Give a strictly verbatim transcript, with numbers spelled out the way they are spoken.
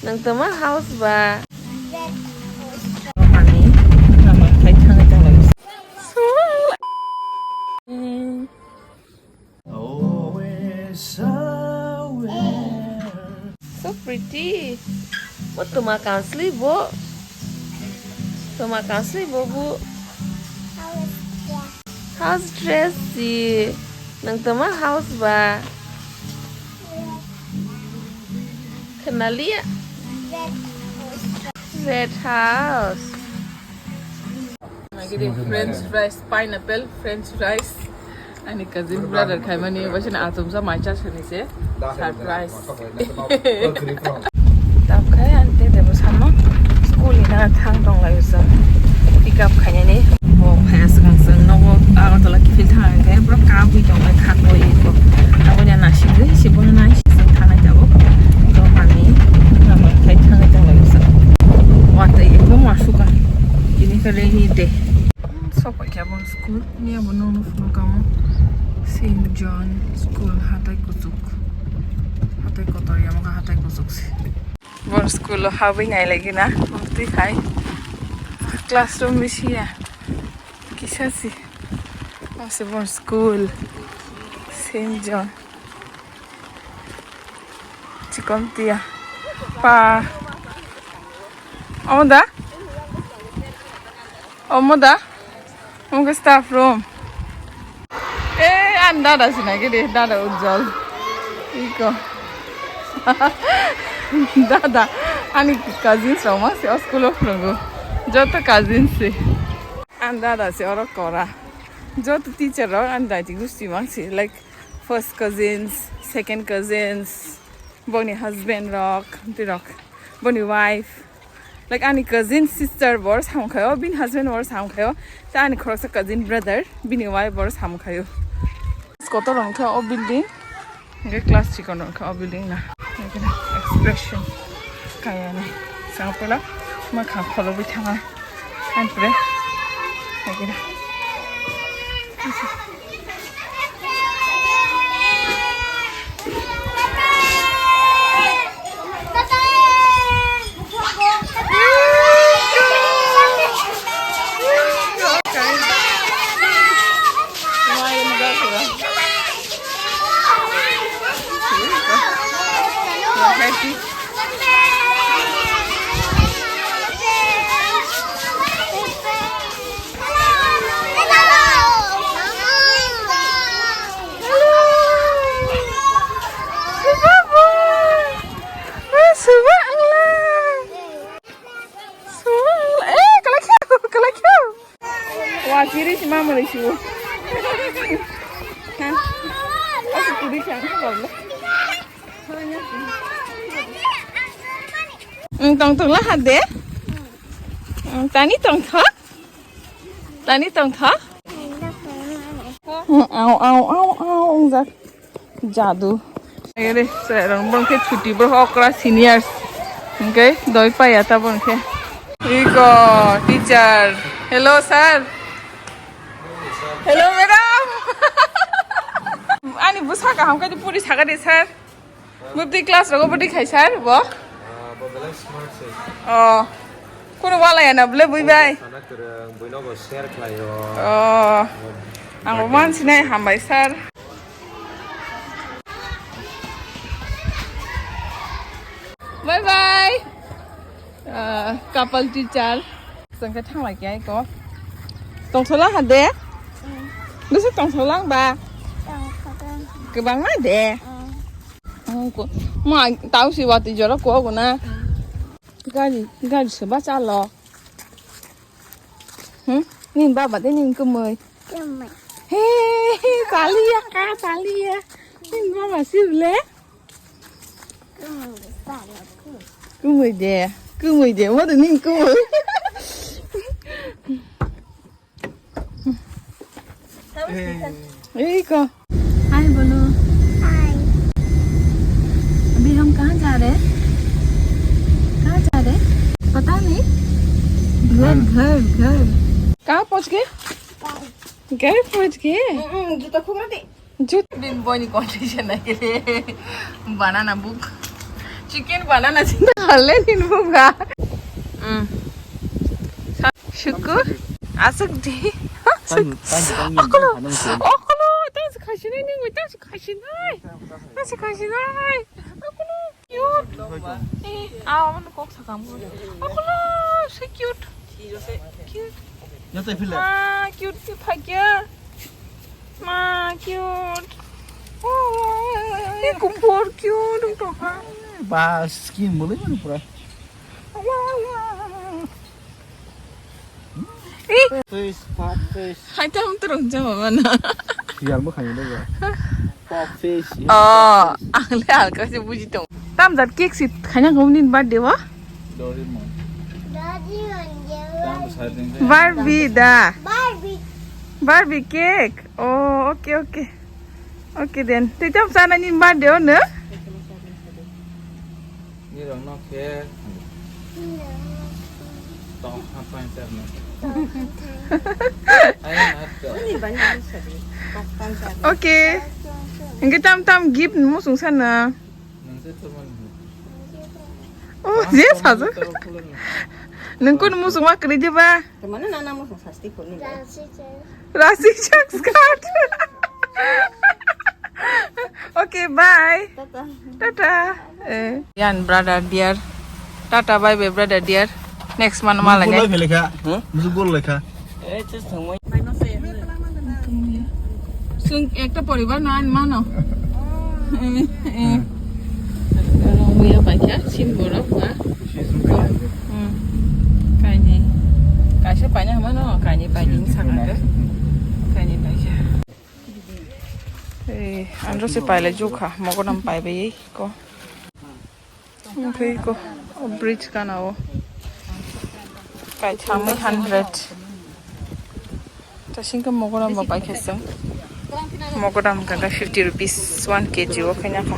Ang tama house ba? Mani, lama khai thangwi tonglaio. So pretty. Bo tuma kansli bo. Tuma kansli bo bu. House dress si. Nang tama house ba? Khenalia? Red house. French fries, pineapple, French fries. Ani cousin brother khaimani, bwsani achomsa mai cha sani se. Surprise. Tap khai ani tete bwsano school ni na thang tong lai usa. Pick up khainani. Bo phaya swkang swkang nogo Agartala kiphil thang khe bro kabwi tong lai khatwi ko. Abo ya nasing ri si bono nai si thang nai tabo. To pani na ma khai thang tong lai usa. Watwi ekdom aswk kha. Ini khe rainy day. Sok paikha bo school ni abo nung nung phunukha mo Saint John school hatai kuchuk, hatai kotor ya mokha hatai kuchuk se. Bo school o habwi nai lagi na twi khai classroom bisi ya kisa si ase bo school Saint John. Chikon tia. Pa. Omo da? Omo da? Omo ke staff room. Eh, an dada sina ke de, dada Ujjwal. Iko. Dada, ani cousins rok ma se o school o phwrwngo. Joto cousins se. An dada se oro kora. Joto teacher rok an daiti gusti mang se, like, first cousins, second cousins, boni husband rok, tei rok, boni wife, like, ani cousin sister bor samung khayo, bini husband bor samung khayo, tei ani khoroksa cousin brother, bini wife bor samung khayo. Kotor rok o building. Hingke class chikon rok kha o building na. Hingke expression kaya ni. Sang pela ma kha kholo bui thanga. Ang pre. Hingke. Wa, kiri si mama ni siwo. Ha? Aku kiri siya, aku bawa. Ang tong tong lah, hade. Ang tani tong tong. Tani tong tong. Au, au, au, au, ang jak. Jadu. Ere, sir, ang bangke chuti bro, okra seniors. Hingke doi paya ta bangke. Iko, teacher. Hello, sir. Hello, madam. Ani bwsa kaham khe puri saka de, sir. Mubdi class rogo budi khai, sir, bo? Ah, bo belai smart se. Oh. Kuno wala ya na bole bui bai. Sana kwrwng, buino bo share khlaio. Oh. Ang bo man sinai hambai, sir. Bye bye. Ah, couple teacher. Sengke thanglai kya ko. Tongsola hade? Bisi tongsolang ba? Tongsolang. Kebang na de? Mm. Oh, ko. Ma, tau si wati jora ko go na. Mm. Gari, gari se ba chalo. Hmm? Ni baba de ni kumoi. Kumoi. He, he, taliya ka, taliya. Ni baba si le? Kumoi de, talo ku. Kumoi de, kumoi de, mo de ni kumoi. Ei ko. Hi bolo. Hi. अभी हम कहाँ जा रहे हैं? कहाँ जा रहे हैं? पता नहीं। घर, घर, घर। कहाँ पहुँच गए? घर पहुँच गए? जूता खोल दे। Jut. Din boy ni condition na kere. Banana book. Chicken banana chinta halle nin buga. Hmm. Syukur. Asuk di. Tani, tani, tani, Okolo. tani, tani. Okolo. Tasi khasinai ning, tasi khasinai. Tasi khasinai. Okolo. Cute. Eh, aw, ano kok sakam. Okolo, so cute. Cute. Nyata phila. Ah, cute si phagya. Ma, cute. Oh, eh, kumpor cute wng tongkha. Ba, skin bolai mani pura. Eh. Fish, fat fish. Hai tam turung jama mana. Sial mo khayo ba. Fat fish. Oh, ang le halka se buji tong. Tam jat cake si khanya ko nin birthday wa? Doraemon. Barbie da. Barbie. Barbie cake. Oh, okay, okay. Okay then. Tei tam sana ni birthday o no? Ni rong no khe. Tong ha pancharno. Ai na to. Okay. Engke tam tam gift musung sana. Nang se to man. Oh, je sajak. Nang kun musung ma kri de ba? Kemana nana musung sasti kuni. Rasi chak skat. Okay, bye. Tata. Tata. Eh, yan brother dear. Tata bye bye brother dear. Next man mala Musu nya. Gol lekha. Huh? Musu gol lekha. Eh, just thangmai. Sung ekta poribar no an mano. Eh, eh. Rong buya paikha, sin borok ba. Hmm. Kaini. Kaisa paina hama no, kaini paini saka ke. Kaini paikha. Eh, andro se paile jukha, mogodam paibe ko. Oke ko, o bridge kana o. Kaisa mai hundred. Tasing ke mogodam bo paikha sung. Mogodam kaka fifty rupees one K G o khaina kha.